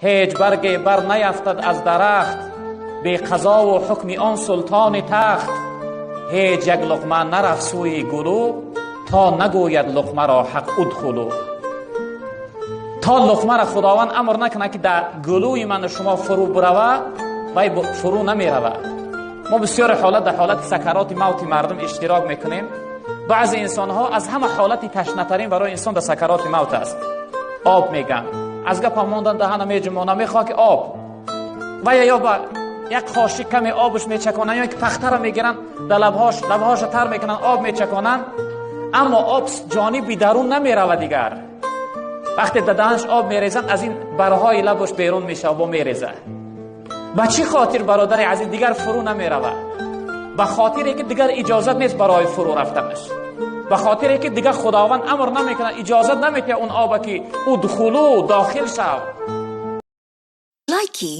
Ҳеҷ барге бар наёфтад аз дарахт бе қазову ҳукми он султони тахт. Ҳеҷ як луқма нарафт сӯи гулӯ, то нагӯяд луқмаро ҳақ удхулу. То луқмаро Худованд амр накунад, ки дар гулӯи ману шумо фурӯ бирава, вай фурӯ намерава. Мо бисёр ҳолат дар ҳолати сакароти мавти мардум иштирок мекунем. Баъзе инсонҳо, аз ҳама ҳолати ташнатарин барои инсон дар сакароти мавт аст. Об меган, аз гапа мондан, даҳана меҷумона, мехоҳад ки об ва ё ба як қошиқ каме обш мечаконанд, ё ки пахтаро мегиранд, дар лабҳош, лабҳоша тар мекунанд, об мечаконанд, аммо об ҷониби дарун намерава. Дигар вақте дар даҳанш об мерезанд, аз ин барҳои лабаш берун мешава, бо мереза. Ба чӣ хотир, бародари азиз, дигар фурӯ намерава? Ба хотире ки дигар иҷозат нест барои фурӯ рафтанаш, ба хотире ки дигар Худованд амр намекунад, иҷозат наметиҳад он оба ки удхулу, дохил шав. Likey.